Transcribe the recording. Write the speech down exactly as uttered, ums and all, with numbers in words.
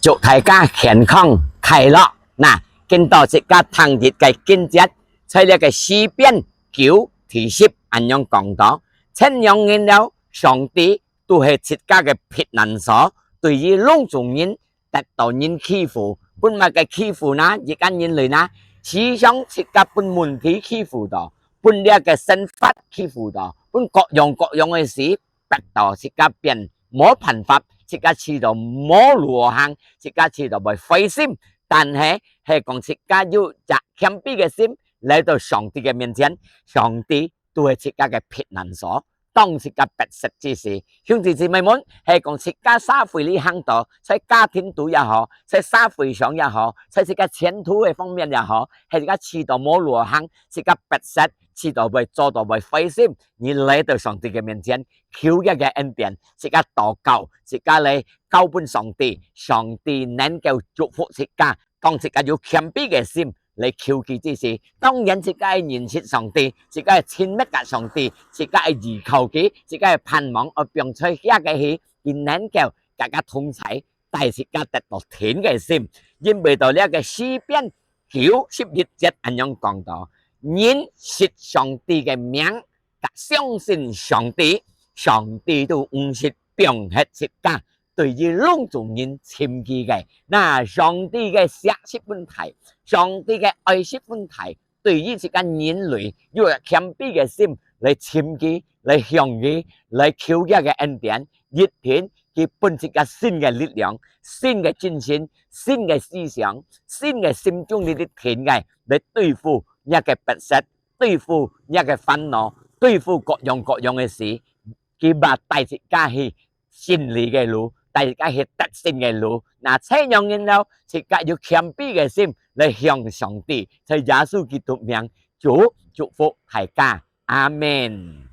祝大家健康快樂。那，今到自家聽日个經節，在這个詩篇九第十恁樣講到：「怎樣形了，上帝都係自家个避難所，對於攏總人得到人欺負，分麼个欺負呢？一個人類呢？時常自家分問題欺負到，分這个生活欺負到，分各樣各樣个事 逼到自家變無辦法，自家試到無路行，自家試到會灰心。但係，係講自家有隻謙卑个心，來到上帝个面前，上帝都係自家个避難所。當自家逼塞之時，兄弟姊妹們，係講自家社會裡行到，在家庭肚也好，在社會上也好，在自家前途个方面也好，係自家試到無路行，自家逼塞，試到會做到會灰心，你來到上帝个面前， 求佢个恩典，自家禱告，自家來交分上帝，上帝能夠祝福自家。當自家有謙卑个心來求佢之時，當然自家愛認識上帝，自家愛親密佮上帝，自家愛依靠佢，自家愛盼望，愛放在佢个去，佢能夠佮自家同在，帶自家得到定个心。因為到這个詩篇九十一節恁樣講到：「人識上帝个名， 佮相信上帝，上帝都毋識放忒自家，對於攏總人尋佢个。」那上帝个惜十分大，上帝个愛十分大，對於自家人類有謙卑个心來尋佢，來向佢，來求佢个恩典，一定佢分自家新个力量、新个精神、新个思想、新个心中裡个定个，來對付這个逼塞， 對付這个煩惱，對付各樣各樣个事，佢嘛帶自家去勝利个路，帶自家去得勝个路。那這樣人了，自家有謙卑个心來向上帝，在耶穌基督名，主祝福大家。阿們。